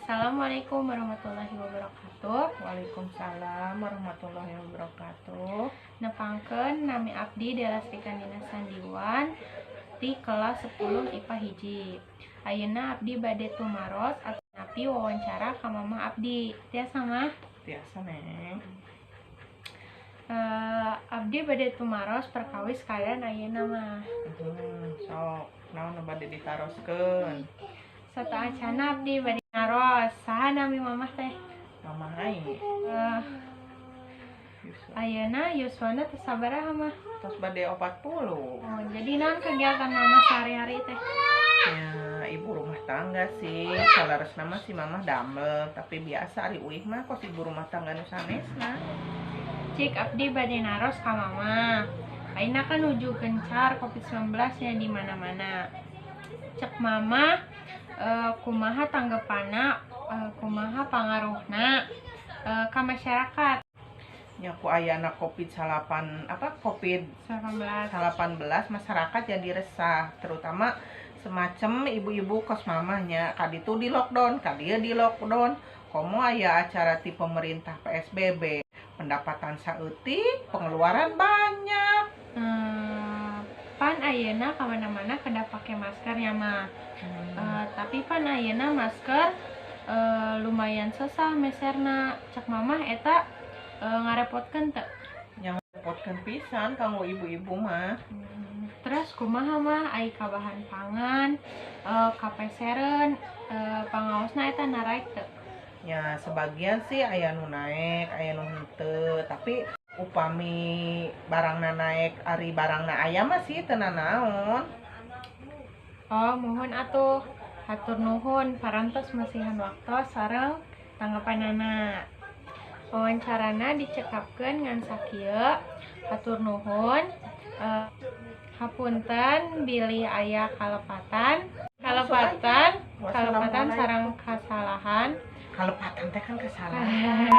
Assalamualaikum warahmatullahi wabarakatuh. Waalaikumsalam warahmatullahi wabarakatuh. Nepangkeun, nami abdi Dela Srikandina Sandiwan di kelas 10 IPA 1. Ayeuna abdi bade tumaros atanapi wawancara ka Mama abdi. Tiasa, Mah? Biasa, Neng. Abdi bade tumaros perkawis kalian ayeuna, Mah. Sok, naon nu bade ditaroskeun? Sateuacana abdi bade naros, saha nami Mamah teh? Mama Hai. Yusuf. Ayeuna yuswana teh sabaraha, Mah? Tos bade 40. Oh, jadi naon kegiatan Mama sehari-hari teh? Ya, ibu rumah tangga sih. Saleresna mah si Mamah damel, tapi biasa ari uih mah kos ibu rumah tangga nu sanesna. Cik, abdi bade naros ka Mama. Ayeuna kan nuju gencar COVID-19 nya di mana-mana. Cek Mama, kumaha tanggapanna, kumaha pangaruhna ka masyarakat? Nya, ku ayana Covid salapan apa Covid 19. 18, masyarakat jadi resah, terutama semacam ibu-ibu kos mamahnya. Kaditu di lockdown, kadieu di lockdown, komo aya acara ti pemerintah PSBB, pendapatan saeutik, pengeluaran banyak. Pan ayeuna kamana-mana kedah pake masker ya, Mah. Tapi pan ayeuna masker lumayan sesah meserna. Cek Mamah, eta ngarepotkeun teu? Yang repotkan pisan kanggo ibu-ibu mah. Terus kumaha, Mah, ai ka bahan pangan, kapesereun, pangaosna eta naraek teu? Ya, sebagian sih aya nu naek, aya nu henteu, tapi upami barangna naek, ari barangna aya mah sih teu nanaon. Oh, muhun atuh. Hatur nuhun parantos masihan waktos sareng tanggapanana. Wawancarana dicekapkeun ngan sakieu. Hatur nuhun. Hapunten bilih aya kalepatan. Kalepatan, kalepatan sareng kasalahan. Kalepatan teh kan kesalahan.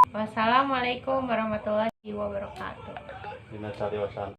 Wassalamualaikum warahmatullahi wabarakatuh. Dina cariosan.